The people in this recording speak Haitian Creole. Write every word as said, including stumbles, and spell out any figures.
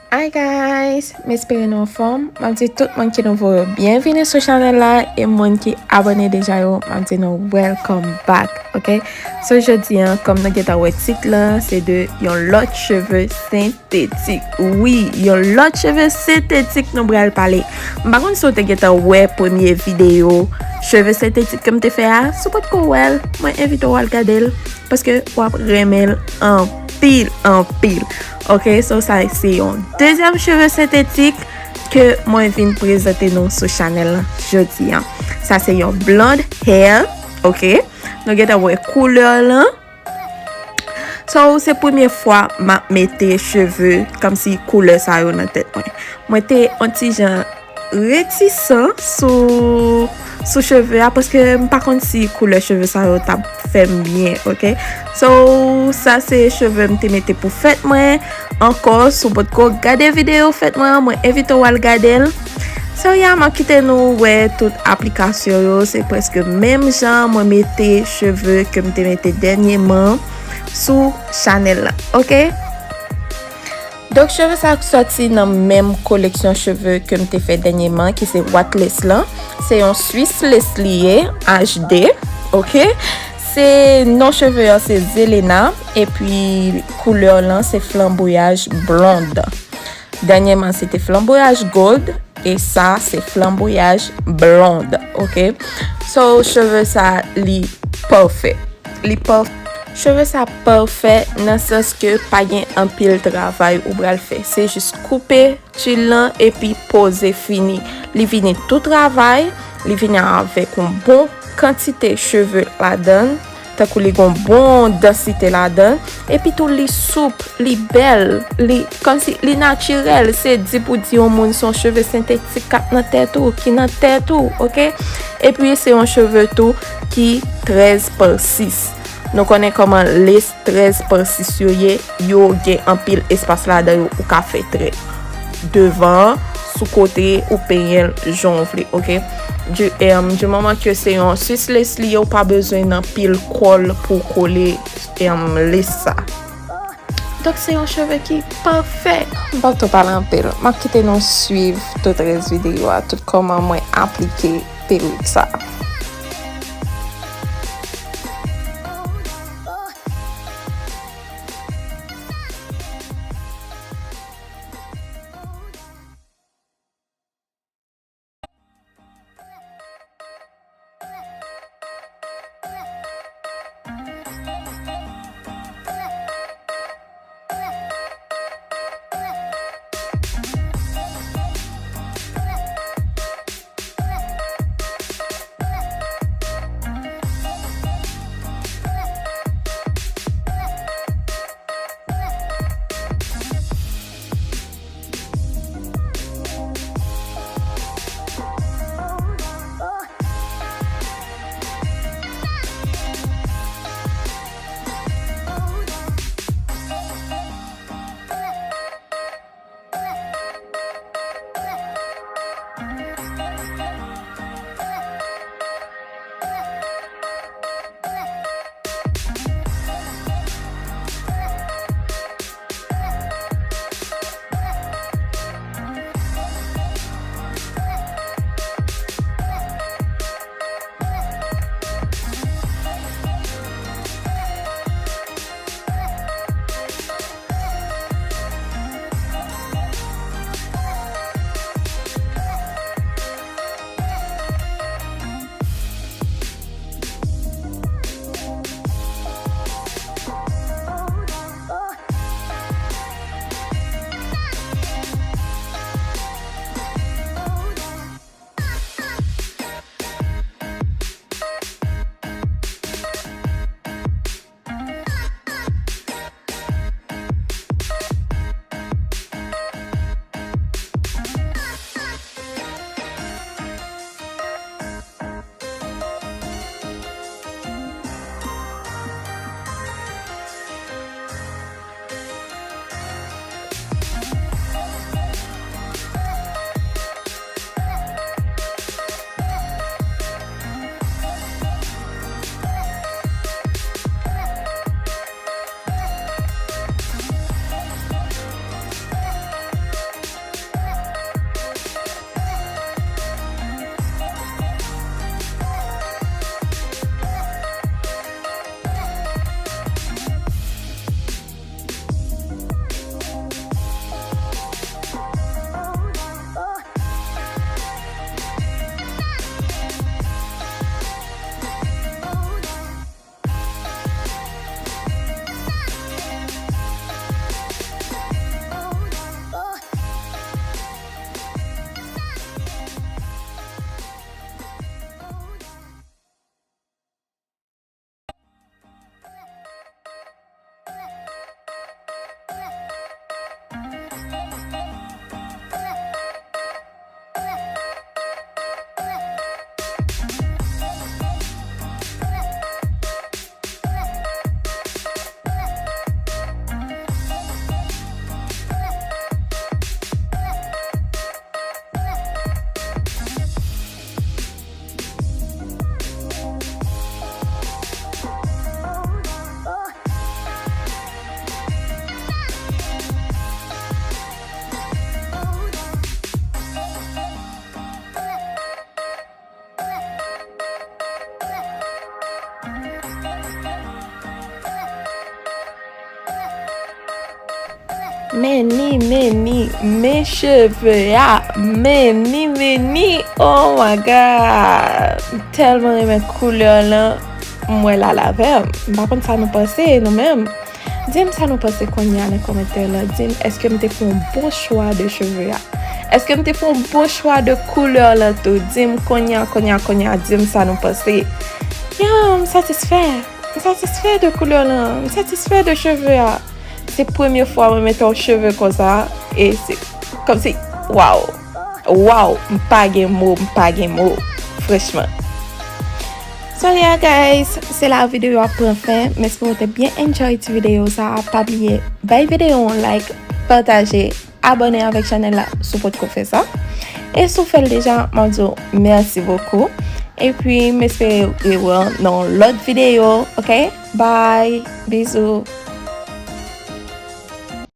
Hi guys, m espere nou anfòm. M ap di tout moun ki nouvo yo byenvini sou chanèl la, e moun ki abòne deja yo, m ap di nou welcome back, ok? So jodi an, kòm nou gentan wè tit la, se de yon lòt cheve sentetik. Wi, yon lòt cheve sentetik nou pral pale. M pa konn si w te gentan wè premye videyo cheve sentetik ke m te fè a. Si w potko wè l, mwen envite w al gade l, paske w ap renmen l anpil, anpil. Ok, so sa se yon dezyèm cheve sentetik ke mwen vin prezante nou sou chanèl lan jodi an. Sa se yon blonde hair, ok? Nou gentan wè koulè lan. So, se premye fwa m ap mete cheve kòmsi koulè sa yo nan tèt mwen. Mwen te on ti jan retisan sou, sou cheve a, paske m pa konn si koulè cheve sa yo t ap fè m byen, ok? So, sa se cheve m te mete pou fèt mwen. Ankò, si w potko gade videyo fèt mwen an, mwen envite w al gade l. So, ya, m ap kite nou wè tout aplikasyon yo. Se prèske menm jan mwen mete cheve ke m te mete dènyèman sou chanèl la, ok? Donk, cheve sa sòti nan menm koleksyon cheve ke m te fè dènyèman, ki se What Lace lan. Se yon Swiss lace li ye, H D, ok? Se non cheve an se Zelena, epi koulè lan se flanboyaj blond. Dènyèman, se te flanboyaj gold, e sa se flanboyaj blond, ok? So, cheve sa, li pafè. Li pa, cheve sa pafè nan sans ke pa gen anpil travay ou pral fè. Se jis koupe til lan epi poze fini. Li vini tou travay, li vini avèk yon bon kantite cheve ladan l, tankou li gon bon dansite ladan l, epi tou li soup, li bèl, li kòmsi li natirèl, se di pou di yon moun se yon cheve sentetik k ap nan tèt ou, ki nan tèt ou, ok? Epi se yon cheve tou ki trèz pa sis. Nou konnen kòman lace trèz pa sis yo ye, yo gen anpil espas ladan yo, ou ka fè trè devan, sou kote, ou penyen l jan w vle, ok? Du, em, du moment que se yon Swiss lace li ye, ou pa bezwen nan pil kòl pou w kole, em, lace sa. Donk, se yon cheve ki pafè. M p ap twò pale anpil. M ap kite nou swiv tout rès videyo a, tout kòman mwen aplike perik sa. Men ni, men ni, men cheve a, men ni, men ni, oh my God. M tèlman renmen koulè lan, m wè l al avè m. M pa konn sa nou panse, nou menm. Di m sa nou panse kounye a nan kòmantè lan. Di m, èske m te fè yon bon chwa de cheve a? Èske m te fè yon bon chwa de koulè lan tou? Di m kounye a, kounye a, kounye a, di m sa nou panse. Ya, m satisfè. M satisfè de koulè lan. M satisfè de cheve a. Se premye fwa mwen mete yon cheve konsa. E se kòmsi, waw. Waw, m pa gen mo, m pa gen mo. Franchman. So yeah, guys, se la videyo a pran fen. M espere w te byen enjoy ti videyo sa. Pa bliye bay videyo yon like, pataje, abòne avèk chanèl la si w potko fè sa. E si w fè l deja, m ap di w mèsi bokou. Epi m espere rewè w nan yon lòt videyo, ok? Bye, bizou.